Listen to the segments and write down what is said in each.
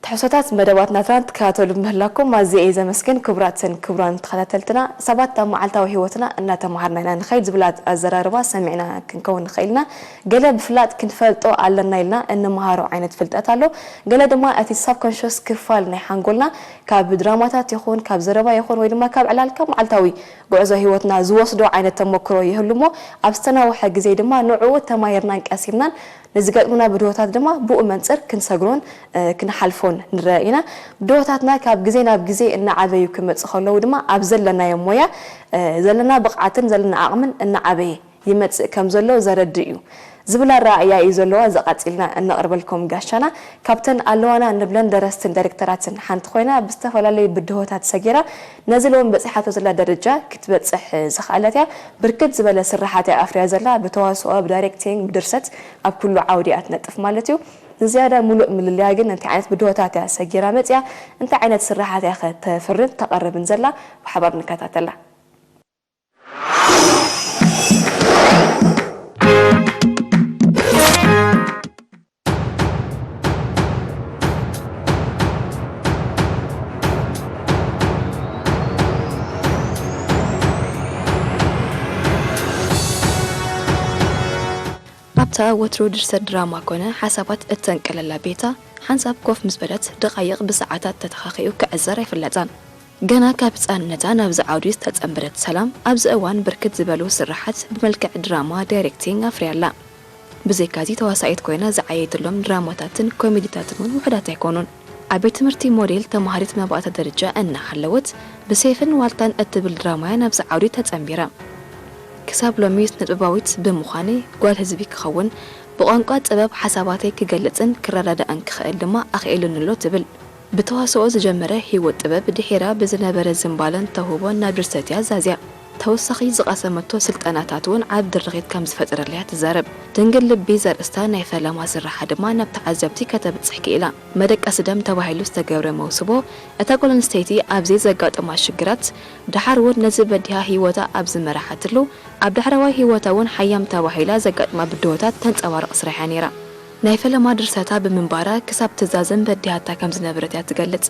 ትሕዝቶታት መደባት ናትና ትከታተሉ ምህላኩም ኣዝየ እየ ዘመስግን። ክቡራትን ክቡራን ተኸታተልትና፣ ሰባት ኣብ መዓልታዊ ህይወትና እናተምሃርና ኢና ንኸይድ ዝብላ ኣዘራርባ ሰሚዕና ክንከውን ንኽእል ኢና። ገለ ብፍላጥ ክንፈልጦ ኣለና ኢልና እንመሃሮ ዓይነት ፍልጠት ኣሎ። ገለ ድማ እቲ ሳብኮንሽስ ክፋል ናይ ሓንጎልና ካብ ድራማታት ይኹን ካብ ዘረባ ይኹን ወይ ድማ ካብ ዕላል ካብ መዓልታዊ ጉዕዞ ህይወትና ዝወስዶ ዓይነት ተመክሮ ይህሉ እሞ ኣብ ዝተናውሐ ግዜ ድማ ንዕኡ ተማሂርናን ቀሲምናን ንዝገጥሙና ብድሆታት ድማ ብኡ መንፅር ክንሰግሮን ክንሓልፎን ንረአ ኢና። ብድሆታትና ካብ ግዜ ናብ ግዜ እናዓበዩ ክመፅእ ከለዉ ድማ ኣብ ዘለናዮ ሞያ ዘለና ብቕዓትን ዘለና ዓቕምን እናዓበየ ይመፅእ ከም ዘሎ ዘረድእ እዩ ዝብል ኣረኣእያ እዩ ዘለዋ። እዚ ቀፂልና እነቕርበልኩም ጋሻና ካብተን ኣለዋና እንብለን ደረስትን ዳይሬክተራትን ሓንቲ ኮይና ብዝተፈላለዩ ብድሆታት ሰጊራ ነዚ ሎም በፂሓቶ ዘላ ደረጃ ክትበፅሕ ዝኸኣለት እያ። ብርክት ዝበለ ስራሓት እያ ኣፍርያ ዘላ። ብተዋስኦ፣ ብዳይሬክቲንግ፣ ብድርሰት ኣብ ኩሉ ዓውዲ እያ ትነጥፍ ማለት እዩ። ንዝያዳ ሙሉእ ምልልያ ግን እንታይ ዓይነት ብድሆታት እያ ሰጊራ መፅያ፣ እንታይ ዓይነት ስራሓት እያ ከተፍርን ተቐርብን ዘላ ብሓባር ንከታተላ። ኣብታ ወትሩ ድርሰት ድራማ ኮነ ሓሳባት እተንቅለላ ቤታ ሓንሳብ ኮፍ ምስ በለት ደቓይቕ ብሰዓታት ተተኻኺኡ ክዕዘር ኣይፍለጣን። ገና ካብ ህጻንነታ ናብዚ ዓውዲ ዝተጸንበረት ሰላም ኣብዚ እዋን ብርክት ዝበሉ ስራሓት ብመልክዕ ድራማ ዳይሬክቲንግ ኣፍርያ ኣላ። ብዘይካዚ ተዋሳኢት ኮይና ዝዓየየትሎም ድራማታትን ኮሜዲታትን እውን ውሑዳት ኣይኮኑን። ኣብ ቤት ትምህርቲ ሞዴል ተማሃሪት መባእታ ደረጃ እናሃለወት ብሴፍን ዋልታን እትብል ድራማያ ናብዚ ዓውዲ ተጸንቢራ። ክሳብ ሎሚ ስነጥበባዊት ብምዃነይ ጓል ህዝቢ ክኸውን ብቋንቋ ጥበብ ሓሳባተይ ክገልጽን ክረዳዳእን ክኽእል ድማ ኣኽኢሉኒ ኣሎ ትብል። ብተዋስኦ ዝጀመረ ህይወት ጥበብ ድሒራ ብዝነበረ ዝንባለን ተውህቦን ናብ ድርሰት እያ ዛዝያ። ተወሳኺ ዝቐሰመቶ ስልጠናታት እውን ዓቢ ድርኺት ከም ዝፈጠረላ እያ ትዛረብ። ድንግል ልቢ ዘርእስታ ናይ ፈለማ ስርሓ ድማ ናብ ተዓዘብቲ ከተብጽሕ ክኢላ። መደቀሲ ደም ተባሂሉ ዝተገብረ መውስቦ እታ ጓል ኣንስተይቲ ኣብ ዘይዘጋጥማ ሽግራት፣ ደሓር እውን ነዚ በዲሃ ህይወታ ኣብ ዝመርሓትሉ፣ ኣብ ዳሕረዋይ ህይወታ እውን ሓያም ተባሂላ ዘጋጥማ ብድሆታት ተንጸባርቕ ስራሕ እያ ነይራ። ናይ ፈለማ ድርሰታ ብምንባራ ክሳብ ትዛዘም በዲሃታ ከም ዝነበረት እያ ትገልጽ።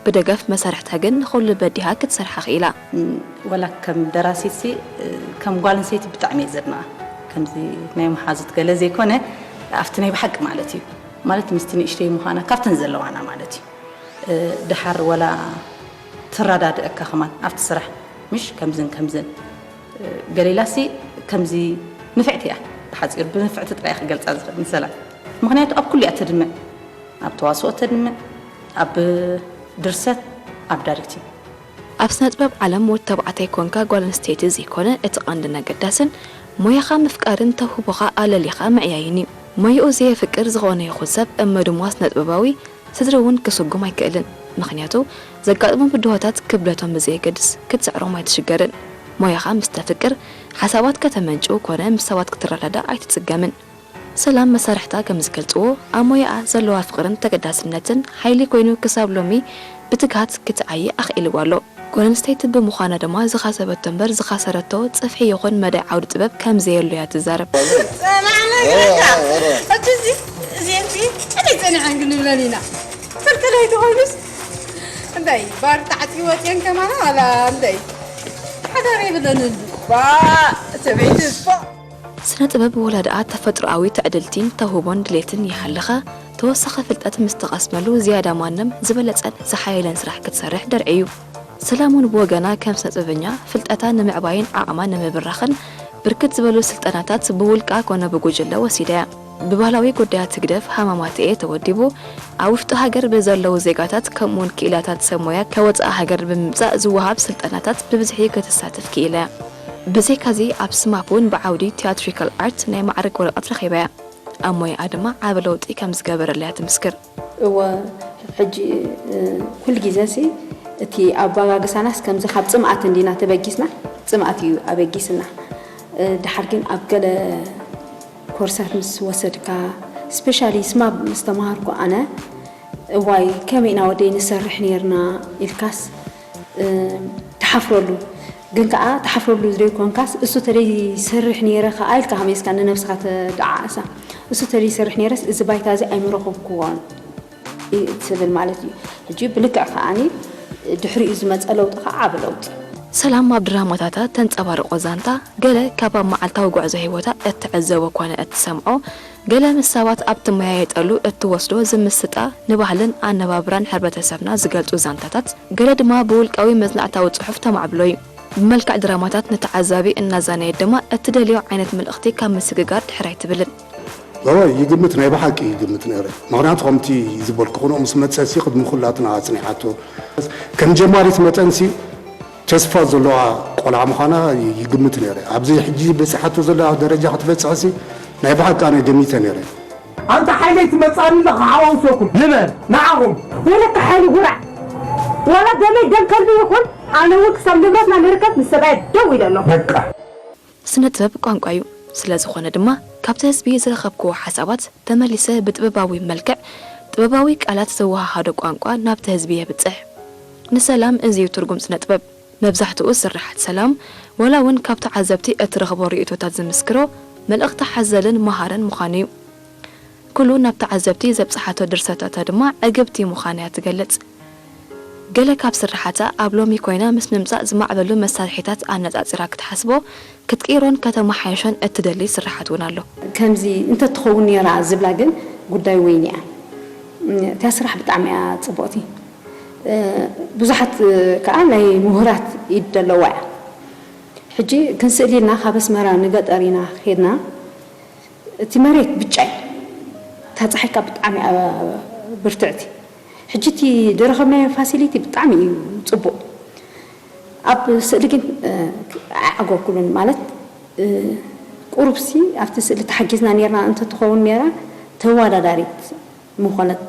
ብደገፍ መሳርሕታ ግን ንኹሉ በዲሃ ክትሰርሓ ክኢላ። እም፣ ወላ ከም ደራሲትሲ፣ እ፣ ከም ጓል ኣንስተይቲ ብጣዕሚ እየ ዘድንቓ። ከምዚ ናይ መሓዙት ገለ ዘይኮነ፣ ኣብቲ ናይ ብሓቂ ማለት እዩ። ማለት ምስቲ ንእሽተይ ምዃና ካብተን ዘለዋና ማለት እዩ። እ፣ ደሓር ወላ ትረዳድአካ ከማን ኣብቲ ስራሕ፣ ምሽ ከምዝን ከምዝን። እ፣ ገሊላሲ ከምዚ ንፍዕቲ እያ። ብሓጺሩ ብንፍዕቲ ጥራይ እየ ክገልጻ ዝኽእል ንሰላም። ምኽንያቱ ኣብ ኩሉ እያ ተድምዕ። ኣብ ተዋስኦ ተድምዕ፣ ኣብ ድርሰት፣ ኣብ ዳይሬክቲንግ። ኣብ ስነ ጥበብ ዓለም ወዲ ተባዕታይ ኮንካ ጓል ኣንስተይቲ ዘይኮነ እቲ ቀንድን ኣገዳስን ሞያኻ ምፍቃርን ተውህቦኻ ኣለሊኻ ምዕያይን እዩ። ሞያኡ ዘየፍቅር ዝኾነ ይኹን ሰብ እመ ድማ ስነ ጥበባዊ ስድሪ እውን ክስጉም ኣይክእልን። ምኽንያቱ ዘጋጥሞ ብድሆታት ክብደቶም ብዘየገድስ ክትስዕሮም ኣይትሽገርን። ሞያኻ ምስ ተፍቅር ሓሳባት ከተመንጭው ኮነ ምስ ሰባት ክትረዳዳእ ኣይትጽገምን። ሰላም መሳርሕታ ከም ዝገልጽዎ ኣብ ሞያኣ ዘለዋ ፍቕርን ተገዳስነትን ሓይሊ ኮይኑ ክሳብ ሎሚ ብትግሃት ክትዓዪ ኣኽኢልዋ ኣሎ። ጓል ኣንስተይቲ ብምዃና ድማ ዝኸሰበቶ እምበር ዝኸሰረቶ ጽፍሒ ይኹን መዳይ ዓውዲ ጥበብ ከም ዘየሎ እያ ትዛረብ። ጸማዕ ነገረካ። ሕጂ እዚ፣ እዚ እቲ ከመይ ጸኒዐን ክንብለን ኢና። ፍርቂ ለይቲ ኮይኑስ እንታይ ባር ተዓጽዩ ወጽየን ከማና ዋላ እንታይ ሓዳር የብለንን። ባ ሰበይቲ ስፖ ስነ ጥበብ ወላ ደኣ ተፈጥሮኣዊ ትዕድልቲን ተውህቦን ድሌትን ይሃልኻ፣ ተወሳኺ ፍልጠት ምስ ትቐስመሉ ዝያዳ ማንም ዝበለጸን ዝሓየለን ስራሕ ክትሰርሕ ደርዒ እዩ። ሰላም እውን ብወገና ከም ስነ ጥበበኛ ፍልጠታ ንምዕባይን ዓቕማ ንምብራኽን ብርክት ዝበሉ ስልጠናታት ብውልቃ ኮነ ብጉጅለ ወሲዳ እያ። ብባህላዊ ጉዳያት ህግደፍ ሃማማተኤ ተወዲቡ ኣብ ውሽጢ ሃገር ብዘለዉ ዜጋታት ከምኡውን ክኢላታት ሰብ ሞያ ከወፅኣ ሃገር ብምምፃእ ዝወሃብ ስልጠናታት ብብዝሒ ክትሳተፍ ክኢላ እያ። ብዘይካዚ ኣብ ስማፕ እውን ብዓውዲ ቲያትሪካል ኣርት ናይ ማዕርግ ወረቐት ረኺባ እያ። ኣብ ሞያኣ ድማ ዓቢ ለውጢ ከም ዝገበረላ እያ ትምስክር። እወ፣ ሕጂ፣ እ፣ ኩሉ ግዜ ሲ እቲ ኣባጋግሳናስ ከምዚ ካብ ጽምኣት እንዲና ተበጊስና፣ ጽምኣት እዩ ኣበጊስና። እ፣ ደሓር ግን ኣብ ገለ ኮርሳት ምስ ወሰድካ፣ ስፔሻሊ ስማፕ ምስ ተማሃርኩ ኣነ፣ እዋይ፣ ከመይ ኢና ወደይ ንሰርሕ ኔርና ኢልካስ፣ እ፣ ትሓፍረሉ። ግን ከኣ ትሓፍረሉ ዘይኮንካስ፣ እሱ ተደይ ይሰርሕ ኔረ ከኣ ኢልካ ሃሜስካ ንነብስኻ ተደዓዕሳ። እሱ ተደይ ይሰርሕ ኔረስ፣ እዚ ባይታ እዚ ኣይምረኸብክዎን። ትብል ማለት እዩ። ሕጂ ብልክዕ ከኣኒ ድሕሪኡ ዝመጸ ለውጢ ከዓ ዓቢ ለውጢ። ሰላም ኣብ ድራማታታ ተንጸባርቆ ዛንታ፣ ገለ ካብ ኣብ መዓልታዊ ጉዕዞ ህይወታ እትዕዘቦ ኮነ እትሰምዖ፣ ገለ ምስ ሰባት ኣብ ትመያየጠሉ እትወስዶ ዝምስጣ፣ ንባህልን ኣነባብራን ሕብረተሰብና ዝገልጹ ዛንታታት፣ ገለ ድማ ብውልቃዊ መጽናዕታዊ ጽሑፍ ተማዕብሎ እዩ። ብመልክዕ ድራማታት ንተዓዛቢ እናዛነየት ድማ እትደልዮ ዓይነት መልእኽቲ ካብ ምስግጋር ድሕር ኣይትብልን። እወ፣ ይግምት፣ ናይ ብሓቂ ይግምት ነይረ። ምኽንያቱ ከምቲ ዝበልኩ፣ ክንኡ ምስ መጸሲ ቅድሚ ኩላትና ኣጽኒሓቶ። ከም ጀማሪት መጠንሲ ተስፋ ዘለዋ ቆልዓ ምዃና ይግምት ነይረ። ኣብዚ ሕጂ በጺሓቶ ዘላ ደረጃ ክትበጽሕሲ ናይ ብሓቂ ኣነ ገሚተ ነይረ። ኣንታ ሓይለይ ትመጻኒ ኣለኻ ሓዋውሶኩም። ንበር። ንዓኹም። ወለካ ሓይሊ ጉራዕ። ዋላ ደመይ ደም ከልቢ ይኹን፣ ኣነ እውን ክሳብ ንብረትና ንርከብ ምስ ሰብኣይ ደው ኢለ ኣለኹ። በቃ። ስነ ጥበብ ቋንቋ እዩ። ስለ ዝኾነ ድማ ካብቲ ህዝቢ ዝረኸብክዎ ሓሳባት ተመሊሰ ብጥበባዊ መልክዕ ጥበባዊ ቃላት ዘወሃሃዶ ቋንቋ ናብቲ ህዝቢ የብጽሕ። ንሰላም እዚ እዩ ትርጉም ስነ ጥበብ። መብዛሕትኡ ስርሓት ሰላም፣ ዋላ እውን ካብ ተዓዘብቲ እትረኽቦ ርእይቶታት ዝምስክሮ፣ መልእኽቲ ሓዘልን መሃርን ምዃኑ እዩ። ኩሉ ናብ ተዓዘብቲ ዘብጽሓቶ ድርሰታታ ድማ ዕግብቲ ምዃና እያ ትገልጽ። ገለ ካብ ስርሓታ ኣብ ሎሚ ኮይና ምስ ምምጻእ ዝማዕበሉ መሳርሒታት ኣነጻጺራ ክትሓስቦ፣ ክትቅይሮን ከተመሓየሾን እትደሊ ስርሓት እውን ኣሎ። ከምዚ እንተትኸውን ነይራ ዝብላ ግን ጉዳይ ወይኒ እያ። እታ ስራሕ ብጣዕሚ እያ ጽብቕቲ። ብዙሓት ከኣ ናይ ምሁራት ኢድ ዘለዋ እያ። ሕጂ ክንስእል ኢልና ካብ ኣስመራ ንገጠር ኢና ኸድና። እቲ መሬት ብጫ እዩ። እታ ጸሓይ ከኣ ብጣዕሚ እያ ብርትዕቲ። ሕጂ እቲ ዝረኸብናዮ ፋሲሊቲ ብጣዕሚ እዩ ጽቡቕ። ኣብ ስእሊ ግን፣ እ፣ ኣይዓገኩሉን። ማለት፣ እ፣ ቁሩብሲ ኣብቲ ስእሊ ተሓጊዝና ኔርና እንተትኸውን ኔራ ተወዳዳሪት ምኾነት።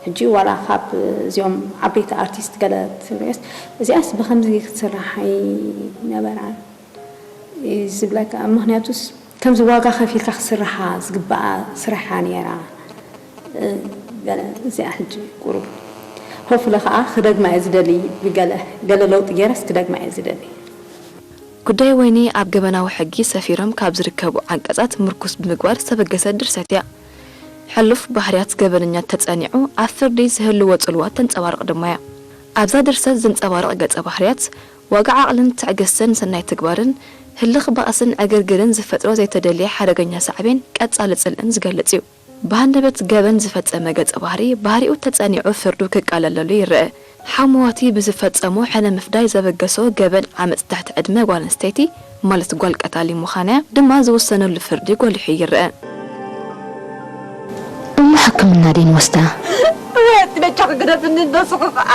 ሕጂ ዋላ ካብ እዚኦም ዓበይቲ ኣርቲስት ገለ ትርእዮስ፣ እዚኣስ ብኸምዚ ክትስራሕ ኣይነበራን እዩ ዝብለካ። ምኽንያቱስ ከምዚ ዋጋ ከፊልካ ክስርሓ ዝግብኣ ስራሕ እያ ኔራ። እ፣ ገለ እዚኣ ሕጂ ቁሩብ ሆፍለ ከኣ ክደግማ እየ ዝደሊ። ብገለ፣ ገለ ለውጢ ገይረስ ክደግማ እየ ዝደሊ። ጉዳይ ወይኒ ኣብ ገበናዊ ሕጊ ሰፊሮም ካብ ዝርከቡ ዓንቀጻት ምርኩስ ብምግባር ዝተበገሰት ድርሰት እያ። ሕሉፍ ባህርያት ገበነኛ ተጸኒዑ ኣብ ፍርዲ ዝህልዎ ጽልዋ ተንጸባርቕ ድማ እያ። ኣብዛ ድርሰት ዘንጸባርቕ ገጸ ባህርያት፣ ዋጋ ዓቕልን ትዕግስትን ሰናይ ተግባርን፣ ህልኽ ባእስን ዕግርግርን ዝፈጥሮ ዘይተደልየ ሓደገኛ ሳዕቤን ቀጻሊ ጽልእን ዝገልጽ እዩ። ብሃንደበት ገበን ዝፈጸመ ገጸ ባህሪ፣ ባህሪኡ ተጸኒዑ ፍርዱ ክቃለለሉ ይረአ። ሓሙዋቲ ብዝፈጸሞ ሕነ ምፍዳይ ዘበገሶ ገበን ዓመጽ ትሕቲ ዕድመ ጓል ኣንስተይቲ፣ ማለት ጓል ቀታሊ ምዃና ድማ ዝውሰነሉ ፍርዲ ጎሊሑ ይረአ። እሞ ሕክምና ደይንወስዳ? እዋይ፣ እቲ በጃኺ ግደፍኒ፣ በስኺ ኸዓ።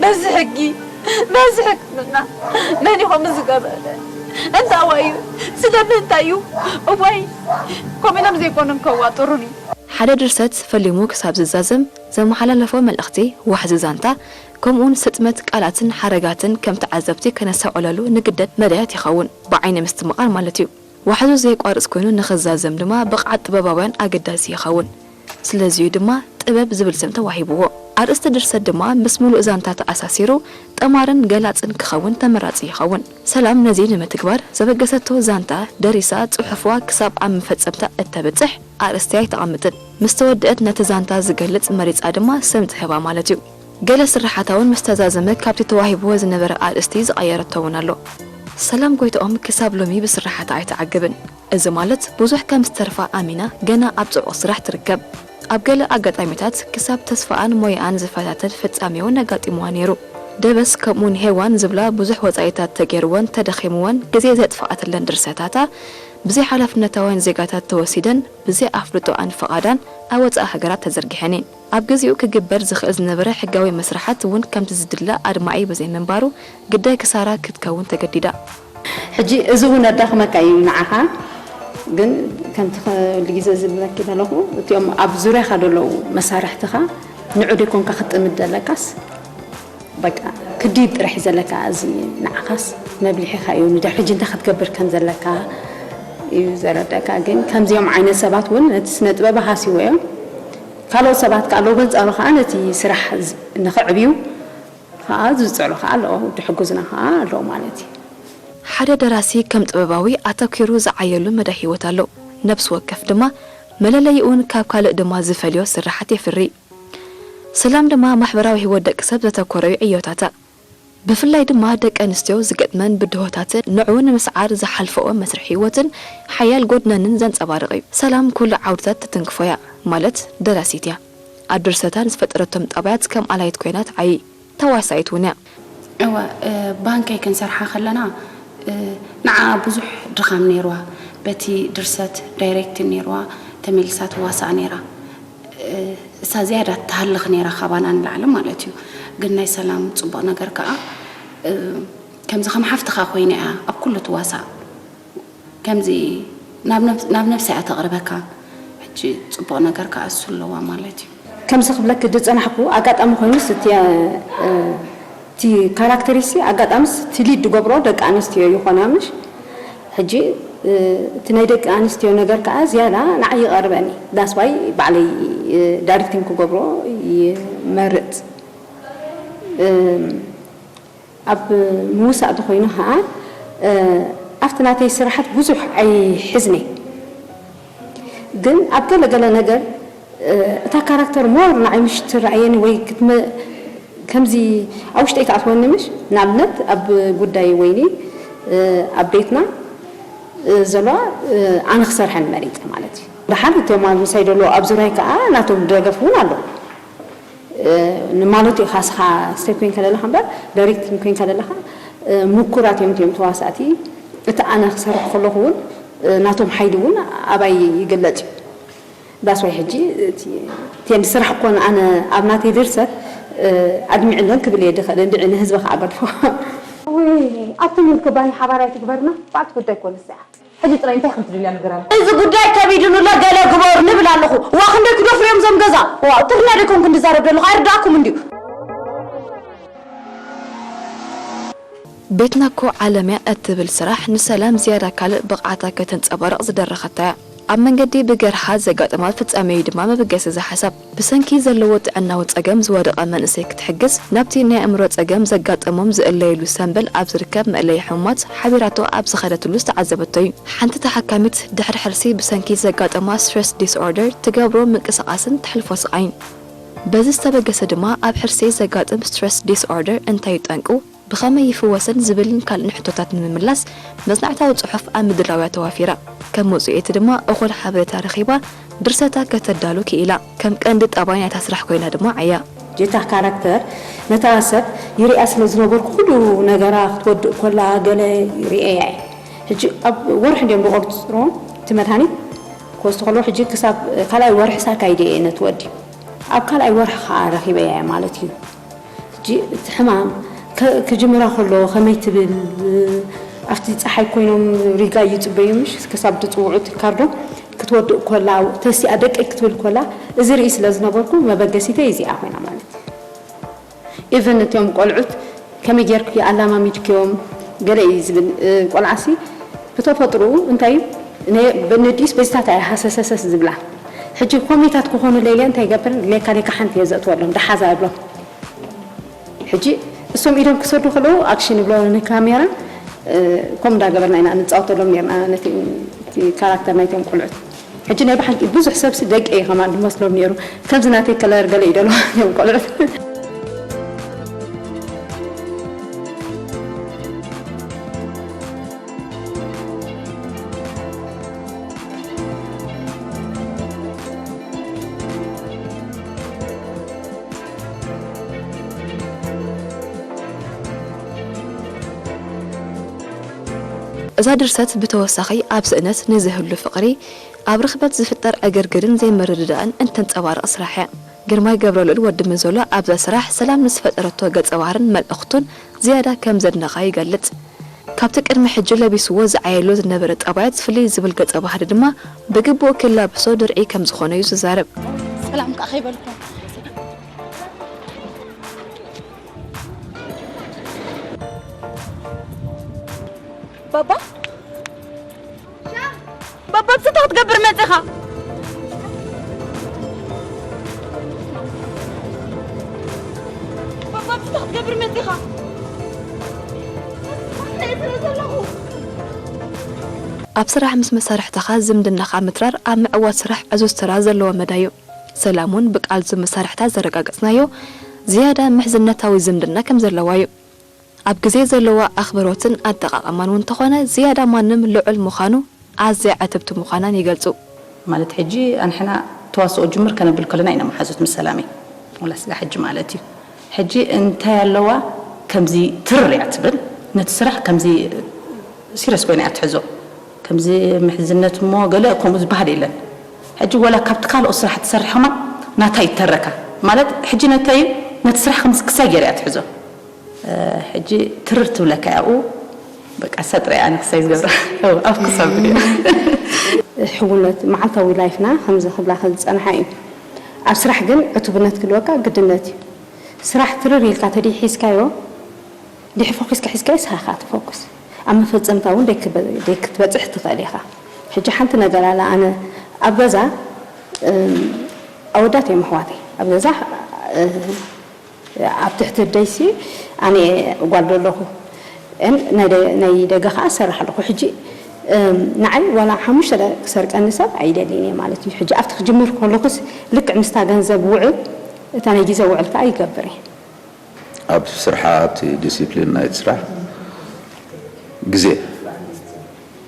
በዚ ሕጊ፣ በዚ ሕክምና መን እዩ ከምኡ ዝገበረ? እንታይ እዩ? ስለምንታይ እዩ? እዋይ፣ ከምኡ ኢሎም ዘይኮኑን ከዋጥሩኒ። ሓደ ድርሰት ፈሊሙ ክሳብ ዝዛዘም ዘመሓላለፎ መልእኽቲ፣ ዋሕዚ ዛንታ፣ ከምኡውን ስጥመት ቃላትን ሓረጋትን ከም ተዓዘብቲ ከነስተውዕለሉ ንግደድ መዳያት ይኸውን፣ ብዓይኒ ምስትምቓር ማለት እዩ። ዋሕዙ ዘየቋርጽ ኮይኑ ንኽዛዘም ድማ ብቕዓት ጥበባውያን ኣገዳሲ ይኸውን። ስለዚ'ዩ ድማ ጥበብ ዝብል ስም ተዋሂብዎ። ኣርእስቲ ድርሰት ድማ ምስ ምሉእ ዛንታ ተኣሳሲሩ ጠማርን ገላጽን ክኸውን ተመራጺ ይኸውን። ሰላም ነዚ ንምትግባር ዘበገሰቶ ዛንታ ደሪሳ ጽሑፍዋ ክሳብ ኣብ መፈጸምታ እተብጽሕ ኣርእስቲ ኣይተቐምጥን። ምስ ተወድአት ነቲ ዛንታ ዝገልጽ መሪጻ ድማ ስም ትህባ ማለት እዩ። ገለ ስርሓታ እውን ምስ ተዛዘመ ካብቲ ተዋሂብዎ ዝነበረ ኣርእስቲ ዝቐየረቶ እውን ኣሎ። ሰላም ጎይትኦም ክሳብ ሎሚ ብስርሓታ ኣይትዓግብን። እዚ ማለት ብዙሕ ከም ዝተርፋ ኣሚና ገና ኣብ ጽዑቕ ስራሕ ትርከብ። ኣብ ገለ ኣጋጣሚታት ክሳብ ተስፋኣን ሞያኣን ዝፈታተን ፍጻሜ እውን ኣጋጢምዋ ነይሩ። ደበስ ከምኡውን ሄዋን ዝብላ ብዙሕ ወጻኢታት ተገይርወን ተደኺምወን ግዜ ዘጥፍኣትለን ድርሰታታ ብዘይሓላፍነታውያን ዜጋታት ተወሲደን ብዘይ ኣፍልጦኣን ፍቓዳን ኣብ ወጻኢ ሃገራት ተዘርጊሐን እየን። ኣብ ግዜኡ ክግበር ዝኽእል ዝነበረ ሕጋዊ መስርሓት እውን ከምቲ ዝድለ ኣድማዒ ብዘይምንባሩ ግዳይ ክሳራ ክትከውን ተገዲዳ። ሕጂ እዚ እውን ኣዳኽመካ እዩ ንዓኻ። ግን ከምቲ ኩሉ ግዜ ዝብለኪ ዘለኹ፣ እቲኦም ኣብ ዙርያኻ ዘለዉ መሳርሕትኻ ንዑ ደይኮንካ ክትጥምት ዘለካስ፣ በቃ ክድይብ ጥራሕ እዩ ዘለካ። እዚ ንዓኻስ መብልሒኻ እዩ፣ ንድሕሪ ሕጂ እንታይ ክትገብር ከም ዘለካ እዩ ዘረደካ። ግን ከምዚኦም ዓይነት ሰባት እውን ነቲ ስነ ጥበብ ሃስይዎ እዮም። ካልኦት ሰባት ከኣ ኣለዉ በንጻሩ ከኣ ነቲ ስራሕ ዝ-፣ ንኽዕብዩ ከኣ ዝጽዕሩ ከኣ ኣለዉ፣ ዝሕግዙና ከኣ ኣለዉ ማለት እዩ። ሓደ ደራሲ ከም ጥበባዊ ኣተኲሩ ዝዓየሉ መዳይ ህይወት ኣሎ። ነፍሲ ወከፍ ድማ መለለይኡን ካብ ካልእ ድማ ዝፈልዮ ስርሓት የፍሪ። ሰላም ድማ ማሕበራዊ ህይወት ደቂ ሰብ ዘተኮረ እዩ ዕዮታታ። ብፍላይ ድማ ደቂ ኣንስትዮ ዝገጥመን ብድሆታትን ንዕኡ ንምስዓር ዝሓልፈኦ መስርሕ ህይወትን ሓያል ጎድነንን ዘንጸባርቕ እዩ። ሰላም ኩሉ ዓውድታት ትትንክፎ እያ፣ ማለት ደራሲት እያ። ኣብ ድርሰታ ንዝፈጠረቶም ጠባያት ከም ኣላይት ኮይና ትዓዪ። ተዋሳኢት እውን እያ። እወ፣ እ፣ ባንከይ ክንሰርሓ ከለና፣ እ፣ ንዓ ብዙሕ ድኻም ነይርዋ። በቲ ድርሰት ዳይሬክትን ነይርዋ፣ ተመሊሳ ትዋሳእ ነይራ። እ፣ እሳ ዝያዳ ትሃልኽ ነይራ ካባና ንላዕሊ ማለት እዩ። ግን ናይ ሰላም ጽቡቕ ነገር ከኣ፣ እ፣ ከምዚ ከም ሓፍትኻ ኮይና እያ ኣብ ኩሉ ትዋሳእ። ከምዚ ናብ ነብስ-፣ ናብ ነብሳ እያ ተቕርበካ። ሕጂ ጽቡቕ ነገር ከኣ እሱ ኣለዋ ማለት እዩ። ከምዚ ክብለኪ ዝጸናሕኩ ኣጋጣሚ ኮይኑስ እቲ፣ እ፣ እቲ ካራክተሪሲ ኣጋጣሚስ እቲ ሊድ ዝገብሮ ደቂ ኣንስትዮ ይኾና ምሽ? ሕጂ፣ እ፣ እቲ ናይ ደቂ ኣንስትዮ ነገር ከኣ ዝያዳ ንዓይ ይቐርበኒ። ዳስ ዋይ ባዕለይ፣ እ፣ ዳይሬክቲንግ ክገብሮ ይመርጽ። እ፣ ኣብ ምውሳእ ተኾይኑ ኸዓ፣ እ፣ ኣብቲ ናተይ ስራሓት ብዙሕ ኣይሕዝኒ። ግን ኣብ ገለ ገለ ነገር፣ እ፣ እታ ካራክተር ሞር ንዓይ ምሽ ትረኣየኒ ወይ ክትመ-፣ ከምዚ ኣብ ውሽጠይ ትኣትወኒ ምሽ፣ ንኣብነት ኣብ ጉዳይ ወይኒ፣ እ፣ ኣብ ቤትና፣ እ፣ ዘለዋ፣ እ፣ ኣነ ክሰርሐን መሪጸ ማለት እዩ። ደሓር እቶም ኣብ ምሳይ ዘለዉ ኣብ ዙርያይ ከኣ ናቶም ደገፍ እውን ኣለዉ። እ፣ ንማለቱ ኢኻ እስኻ ስቴት ኮይንካ ዘለኻ እምበር፣ ዳይሬክቲንግ ኮይንካ ዘለኻ፣ እ፣ ምኩራት እዮም እቲኦም ተዋሳእቲ። እቲ ኣነ ክሰርሕ ከለኹ እውን፣ እ፣ ናቶም ሓይሊ እውን ኣባይ ይግለጽ እዩ። ዳስ ዋይ ሕጂ እቲ፣ እቲ ስራሕ እኮ ኣነ ኣብ ናተይ ድርሰት፣ እ፣ ኣድሚዕለን ክብል እየ ድኽእል፣ እንድዒ ንህዝቢ ከኣ ገድፎ። ውይ፣ ኣብቲ ሚልኪ ባኒ ሓባራይ ትግበርና፣ ባዕልቲ ጉዳይ እኮ ንሳ እያ። ሕጂ ጥራይ እንታይ ከም ትደልያ ንገረና። እዚ ጉዳይ ከቢዱን ኣሎ፣ ገለ ግበሩ ንብል ኣለኹ። ዋ፣ ክንደይ ክደፍሩ እዮም እዞም ገዛ። ዋ፣ ትግርኛ ዶ ይኮንኩ እንድዛረብ ዘለኹ? ኣይርዳእኩም እንድዩ። ቤትና እኮ ዓለም እያ እትብል ስራሕ ንሰላም ዝያዳ ካልእ ብቕዓታ ከተንጸባርቕ ዝደረኸታ እያ። ኣብ መንገዲ ብገርሃ ዘጋጠማ ፍጻሜ እዩ ድማ መበገሲ እዚ ሓሳብ። ብሰንኪ ዘለዎ ጥዕናዊ ጸገም ዝወደቐ መንእሰይ ክትሕግዝ፣ ናብቲ ናይ ኣእምሮ ጸገም ዘጋጠሞም ዝእለይሉ ሰምበል ኣብ ዝርከብ መእለዪ ሕሙማት ሓቢራቶ ኣብ ዝኸደትሉ ዝተዓዘበቶ እዩ። ሓንቲ ተሓካሚት ድሕሪ ሕርሲ ብሰንኪ ዘጋጠማ ስትረስ ዲስኦርደር ትገብሮ ምንቅስቓስን ተሕልፎ ስቓይን። በዚ ዝተበገሰ ድማ ኣብ ሕርሲ ዘጋጥም ስትረስ ዲስኦርደር እንታይ እዩ ጠንቁ? ብኸመይ ይፍወስን ዝብልን ካልእን ሕቶታት ንምምላስ መጽናዕታዊ ጽሑፍ ኣብ ምድላው እያ ተዋፊራ። ከም ውጽኢቱ ድማ እኹል ሓበሬታ ረኺባ ድርሰታ ከተዳሉ ክኢላ። ከም ቀንዲ ጠባይ ናይታ ስራሕ ኮይና ድማ ዓያ። ጀታ ካራክተር ነታ ሰብ ይሪኣ ስለ ዝነበርኩ ኩሉ ነገራ ክትወድእ ኮላ ገለ ይሪኤያ እየ። ሕጂ ኣብ ወርሒ እንዲዮም ዝቆጽርዎ እቲ መድሃኒት ክወስዱ ከለዉ ሕጂ ክሳብ ካልኣይ ወርሒ ሳካይደ እየ ነቲ ወዲ። ኣብ ካልኣይ ወርሒ ከኣ ረኺበያ እየ ማለት እዩ። ሕጂ እቲ ሕማም ከ-፣ ክጅምራ ከሎ ከመይ ትብል፣ ኣብቲ ጸሓይ ኮይኖም ሪጋ ይጽበዩ ምሽ ክሳብ ዝጽውዑ እቲ ካርዶ ክትወድእ ኮላ፣ ተሲኣ ደቀይ ክትብል ኮላ፣ እዚ ርኢ ስለ ዝነበርኩ መበገሲተይ እዚኣ ኮይና ማለት እዩ። ኢቨን እቲኦም ቆልዑት ከመይ ጌርኪ ኣላማሚድክዮም ገለ እዩ ዝብል፣ እ፣ ቆልዓሲ ብተፈጥሮኡ እንታይ እዩ፣ ነ-፣ በ-፣ ንዲስ በዚታት እያ ሃሰሰሰስ ዝብላ። ሕጂ ኮሜታት ክኾኑ ለይለ እንታይ ይገብር? ሌካ ሌካ ሓንቲ እየ ዘእትወሎም፣ ደሓዛ እብሎም። ሕጂ እሶም ኢዶም ክሰዱ ከለዉ ኣክሽን ይብሎ ንካሜራ፣ እ፣ ከምኡ እንዳገበርና ኢና ንጻወተሎም ኔርና ነቲ፣ እቲ ካራክተር ናይቶም ቆልዑት። ሕጂ ናይ ብሓቂ ብዙሕ ሰብሲ ደቂ እየ ከማን ዝመስሎም ነይሩ። ከምዚ ናተይ ከለር ገለ እዩ ደሎ እዮም ቆልዑት። እዛ ድርሰት ብተወሳኺ ኣብ ስእነት ንዝህሉ ፍቕሪ፣ ኣብ ርኽበት ዝፍጠር ዕግርግርን ዘይምርድዳእን እንተንጸባርቕ ስራሕ እያ። ግርማይ ገብረልኡል ወዲ ምንዞሎ ኣብዛ ስራሕ ሰላም ንዝፈጠረቶ ገጸ ባህርን መልእኽቱን ዝያዳ ከም ዘድነቓ ይገልጽ። ካብቲ ቅድሚ ሕጂ ለቢስዎ ዝዓየሎ ዝነበረ ጠባያት ፍልይ ዝብል ገጸ ባህሪ ድማ ብግቡእ ክላበሶ ድርዒ ከም ዝኾነ እዩ ዝዛረብ። ሰላም ከኣ ከይበልኩም። ባባ? ባባ፣ ብስንታ ክትገብር መጺኻ? ባባ፣ ብስንታ ክትገብር መጺኻ? ኣብ ስራሕ ምስ መሳርሕትኻ ዝምድናኻ ምትራር ኣብ ምዕዋት ስራሕ ዕዙዝ ተራ ዘለዎ መዳይ እዩ። ሰላም እውን ብቃልዙ መሳርሕታት ዘረጋገጽናዮ ዝያዳ ምሕዝነታዊ ዝምድና ከም ዘለዋ እዩ። ኣብ ግዜ ዘለዋ ኣኽብሮትን ኣጠቓቕማን እውን እንተኾነ ዝያዳ ማንም ልዑል ምዃኑ ኣዝያ ዕትብቲ ምዃናን ይገልጹ። ማለት ሕጂ ኣንሕና ተዋስኦ ጅምር ከነብል ከለና ኢና መሓዙት ምስ ሰላመይ ወላ ስጋ ሕጂ ማለት እዩ። ሕጂ እንታይ ኣለዋ ከምዚ ትርር እያ ትብል ነቲ ስራሕ ከምዚ ሲረስ ኮይና እያ ትሕዞ። ከምዚ ምሕዝነት እሞ ገለ ከምኡ ዝበሃል የለን። ሕጂ ወላ ካብቲ ካልኦ ስራሕ ትሰርሕ ከማ ናታ ይተረካ ማለት ሕጂ ነተይ ነቲ ስራሕ ከምዚ ክሳይ ገይራ እያ ትሕዞ። ሕጂ ትርር ትብለካ ያኡ በቃ ሰጥረ ኣነ ክሳይ ዝገብራ ኣብ ክሳብ ድያ ሕውነት መዓልታዊ ላይፍና ከምዚ ክብላ ዝፀንሓ እዩ። ኣብ ስራሕ ግን ዕቱብነት ክልወካ ግድነት እዩ። ስራሕ ትርር ኢልካ ተዲ ሒዝካዮ ድሕፎ ሒዝካ ሒዝካዮ ስራሕካ ትፎኩስ ኣብ መፈፀምታ እውን ደይክበ- ደይክትበፅሕ ትኽእል ኢኻ። ሕጂ ሓንቲ ነገር ኣላ ኣነ ኣብ ገዛ እም፣ ኣወዳት እዮም ኣሕዋተይ ኣብ ገዛ እ፣ ኣብ ትሕቲ ደይሲ ኣነ እየ ጓል ዶ ኣለኹ እን ናይ ደ- ናይ ደገ ከዓ እሰርሕ ኣለኹ። ሕጂ እም፣ ንዓይ ዋላ ሓሙሽተ ደ- ክሰርቀኒ ሰብ ኣይደልን እየ ማለት እዩ። ሕጂ ኣብቲ ክጅምር ከለኹስ ልክዕ ምስታ ገንዘብ ውዕል እታ ናይ ግዜ ውዕል ከዓ ይገብር እየ። ኣብ ስርሓ ኣብቲ ዲሲፕሊን ናይቲ ስራሕ ግዜ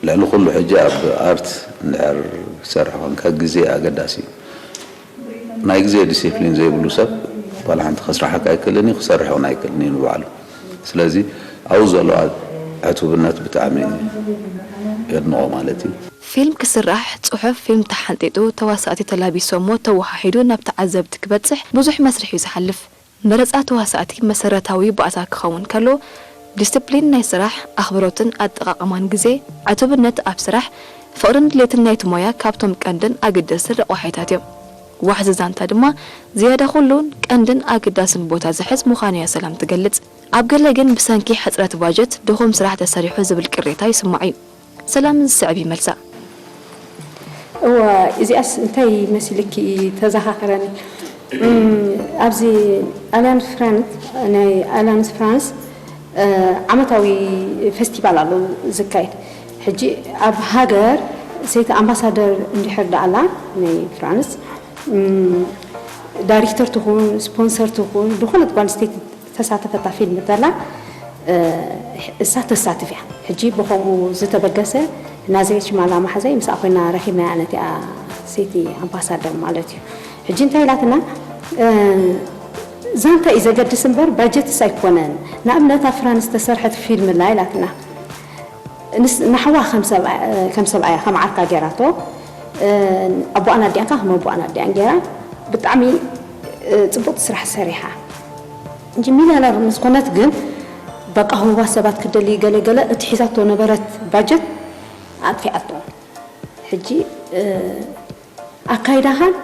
ልዕሊ ኩሉ ሕጂ ኣብ ኣርት እንድሕር ክትሰርሕ ኮንካ ግዜ ኣገዳሲ እዩ። ናይ ግዜ ዲሲፕሊን ዘይብሉ ሰብ ዋላ ሓንቲ ከስራሓካ ኣይክእልን እዩ ክሰርሕ እውን ኣይክእልን እዩ ንባዕሉ። ስለዚ ኣብኡ ዘሎ ዕቱብነት ብጣዕሚ የድንቖ ማለት እዩ። ፊልም ክስራሕ፣ ጽሑፍ ፊልም ተሓንጢጡ፣ ተዋሳእቲ ተላቢሶሞ ተወሃሂዱ ናብ ተዓዘብቲ ክበጽሕ ብዙሕ መስርሕ እዩ ዝሓልፍ። መረጻ ተዋሳእቲ መሰረታዊ ባእታ ክኸውን ከሎ፣ ዲስፕሊን ናይ ስራሕ፣ ኣኽብሮትን ኣጠቓቕማን ግዜ፣ ዕቱብነት ኣብ ስራሕ፣ ፍቕርን ድሌትን ናይቲ ሞያ ካብቶም ቀንድን ኣገደስትን ረቋሒታት እዮም። ዋሕዚ ዛንታ ድማ ዝያዳ ኩሉን ቀንድን ኣገዳስን ቦታ ዝሕዝ ምዃኑ እያ ሰላም ትገልጽ። ኣብ ገለ ግን ብሰንኪ ሕጽረት ባጀት ድኹም ስራሕ ተሰሪሑ ዝብል ቅሬታ ይስማዕ እዩ። ሰላም ዝስዕብ ይመልሳ። እወ እዚኣስ እንታይ መሲልኪ ተዘኻኽረኒ። እም፣ ኣብዚ ኣልያንስ ፍራንስ ናይ ኣልያንስ ፍራንስ እ፣ ዓመታዊ ፈስቲቫል ኣሎ ዝካየድ። ሕጂ ኣብ ሃገር ሰይቲ ኣምባሳደር እንድሕር ደኣላ ናይ ፍራንስ እም፣ ዳይሬክተር ትኹን ስፖንሰር ትኹን ዝኾነት ጓል ኣንስተይቲ ተሳተፈታ ፊልም እንተላ እ፣ እሳ ተሳትፍ እያ። ሕጂ ብኸምኡ ዝተበገሰ ናዝሬት ሽማላ ማሕዛይ ምስኣ ኮይና ረኺብናያ ነቲኣ ሰይቲ ኣምባሳደር ማለት እዩ። ሕጂ እንታይ ኢላትና እ፣ ዛንታ እዩ ዘገድስ እምበር ባጀትስ ኣይኮነን። ንኣብነት ኣብ ፍራንስ ዝተሰርሐት ፊልም ኣላ ኢላትና ንስ- ንሓዋ ከም ሰብኣያ ከም ዓርካ ገይራቶ ኣቦኣን ኣዲኣን ከኣ ከም ኣቦኣን ኣዲኣን ገይራ ብጣዕሚ ጽቡቅ ስራሕ ሰሪሓ እንጂ ሚልዮነር ምስ ኮነት ግን በቃ ህቡባት ሰባት ክደሊ ገለ ገለ እቲ ሒዛቶ ነበረት ባጀት ኣጥፊኣቶ ሕጂ ኣካይዳኻን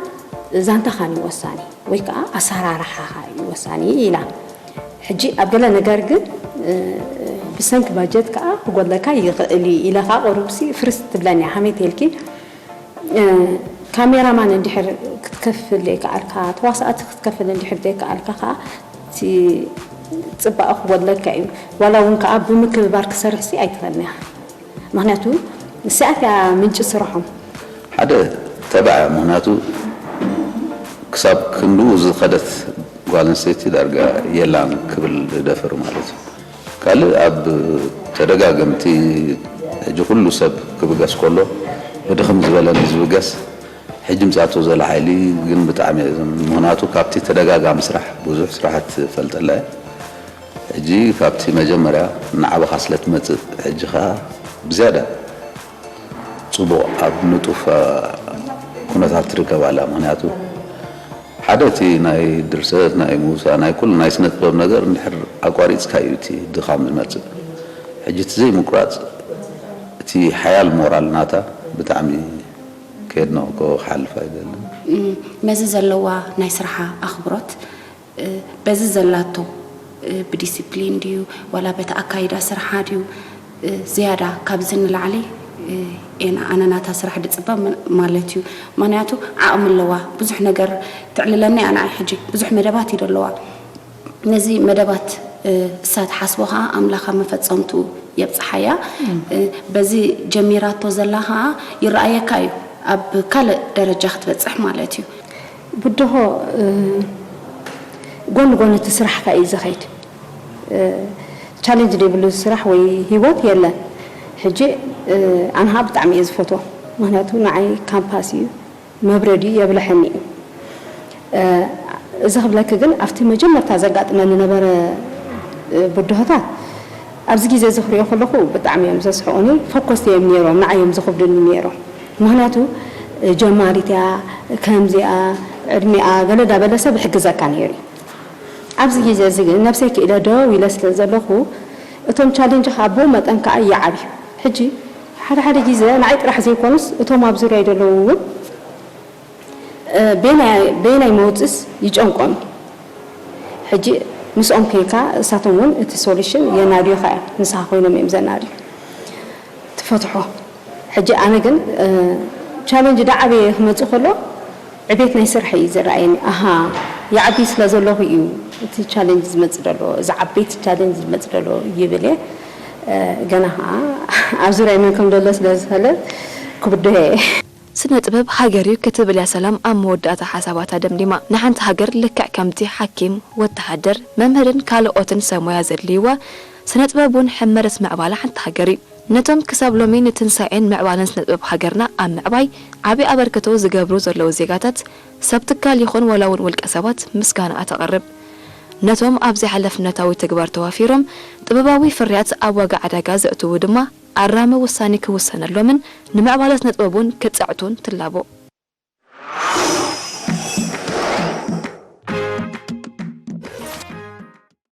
ዛንታኻን እዩ ወሳኒ ወይ ከዓ ኣሰራርሓኻ እዩ ወሳኒ ኢላ ሕጂ ኣብ ገለ ነገር ግን ብሰንኪ ባጀት ከዓ ክጎድለካ ይኽእል እዩ ኢለ ከዓ ቁሩብሲ ፍርስ ትብለኒ እያ ሃመይ ተልኪ ካሜራማን እንድሕር ክትከፍል ዘይከኣልካ ተዋሳእቲ ክትከፍል እንድሕር ዘይከኣልካ ከዓ እቲ ፅባቐ ክጎድለካ እዩ ዋላ እውን ከዓ ብምክብባር ክሰርሕሲ ኣይትኽእልን ኢኻ ምኽንያቱ ንስኣት እያ ምንጪ ስርሖም ሓደ ተባዕ ምኽንያቱ ክሳብ ክንድኡ ዝኸደት ጓል ኣንስተይቲ ዳርጋ የላን ክብል ደፍር ማለት እዩ። ካልእ ኣብ ተደጋገምቲ ሕጂ ኩሉ ሰብ ክብገስ ከሎ ብድኽም ዝበለን ዝብገስ ሕጂ ምጻቶ ዘለ ሓይሊ ግን ብጣዕሚ ምኽንያቱ ካብቲ ተደጋጋሚ ስራሕ ብዙሕ ስራሓት ፈልጠላ እያ። ሕጂ ካብቲ መጀመርያ እናዓበኻ ስለ ትመጽእ፣ ሕጂ ኸኣ ብዝያዳ ጽቡቕ ኣብ ንጡፍ ኩነታት ትርከብ ኣላ። ምኽንያቱ ሓደ እቲ ናይ ድርሰት፣ ናይ ሙዚቃ፣ ናይ ኩሉ ናይ ስነ ጥበብ ነገር እንድሕር ኣቋሪጽካዩ እቲ ድኻም ዝመጽእ። ሕጂ እቲ ዘይምቁራጽ እቲ ሓያል ሞራል ናታ ብጣዕሚ ከየድነቕክዎ ክሓልፍ ኣይደልን። መዚ ዘለዋ ናይ ስርሓ ኣኽብሮት በዚ ዘላቶ ብዲሲፕሊን ድዩ ዋላ በቲ ኣካይዳ ስርሓ ድዩ ዝያዳ ካብዚ ንላዕሊ ኣነ ናታ ስራሕ ድፅበ ማለት እዩ። ምክንያቱ ዓቕሚ ኣለዋ፣ ብዙሕ ነገር ትዕልለኒ እያ። ንዓይ ሕጂ ብዙሕ መደባት እዩ ዘለዋ። ነዚ መደባት እሳ ትሓስቦ ከዓ ኣምላኽ ኣብ መፈፀምትኡ የብፅሓያ። በዚ ጀሚራቶ ዘላ ከዓ ይረኣየካ እዩ ኣብ ካልእ ደረጃ ክትበፅሕ ማለት እዩ። ብድሆ ጎን ጎን እቲ ስራሕካ እዩ ዝኸይድ። ቻሌንጅ ዘይብሉ ስራሕ ወይ ህይወት የለን። ሕጂ ኣንሃ ብጣዕሚ እየ ዝፈትዎ፣ ምክንያቱ ንዓይ ካምፓስ እዩ፣ መብረድ እዩ፣ የብለሐኒ እዩ። እዚ ክብለኪ ግን ኣብቲ መጀመርታ ዘጋጥመኒ ነበረ ብድሆታት ኣብዚ ግዜ እዚ ክሪኦ ከለኹ ብጣዕሚ እዮም ዘስሕቑኒ። ፎኮስ እዮም ነይሮም፣ ንዓይ እዮም ዝኽብዱኒ ነይሮም። ምክንያቱ ጀማሪት እያ፣ ከምዚኣ ዕድሚኣ ገለ ዳበለ ሰብ ይሕግዘካ ነይሩ እዩ። ኣብዚ ግዜ እዚ ግን ነብሰይ ክኢለ ደው ኢለ ስለ ዘለኹ እቶም ቻሌንጅ ካብ ብኡ መጠን ከዓ ይዓብዩ። ሕጂ ሓደ ሓደ ግዜ ንዓይ ጥራሕ ዘይኮኑስ እቶም ኣብ ዙርያ ዘለዉ እውን በየናይ መውፅስ ይጨንቆም። ሕጂ ምስኦም ኮይንካ እሳቶም እውን እቲ ሶሉሽን የናድዩኻ እዮም፣ ንስኻ ኮይኖም እዮም ዘናድዩ ትፈትሖ። ሕጂ ኣነ ግን ቻለንጅ ዳዓበየ ክመፅእ ከሎ ዕቤት ናይ ስራሕ እዩ ዝረኣየኒ። ኣሃ ይዓቢ ስለ ዘለኹ እዩ እቲ ቻለንጅ ዝመፅእ ዘሎ፣ እዚ ዓበይቲ ቻለንጅ ዝመፅእ ዘሎ ይብል እየ። ገና ከዓ ኣብ ዙርያ መን ከም ዘሎ ስለ ዝፈለጥ ክብድሆ እየ። ስነ ጥበብ ሃገር እዩ ክትብል እያ ሰላም ኣብ መወዳእታ ሓሳባታ ደምዲማ። ንሓንቲ ሃገር ልክዕ ከምቲ ሓኪም፣ ወተሃደር፣ መምህርን ካልኦትን ሰብ ሞያ ዘድልይዋ፣ ስነ ጥበብ እውን ሕመረት ምዕባለ ሓንቲ ሃገር እዩ። ነቶም ክሳብ ሎሚ ንትንሳኤን ምዕባለን ስነ ጥበብ ሃገርና ኣብ ምዕባይ ዓቢ ኣበርክቶ ዝገብሩ ዘለዉ ዜጋታት ሰብ ትካል ይኹን ዋላ እውን ውልቀ ሰባት ምስጋናኣ ተቕርብ። ነቶም ኣብ ዘይሓለፍነታዊ ተግባር ተዋፊሮም ጥበባዊ ፍርያት ኣብ ዋጋ ዕዳጋ ዘእትዉ ድማ ኣራሚ ውሳኔ ክውሰነሎምን ንምዕባለ ስነ ጥበብ እውን ክጽዕቱን ትላቦ።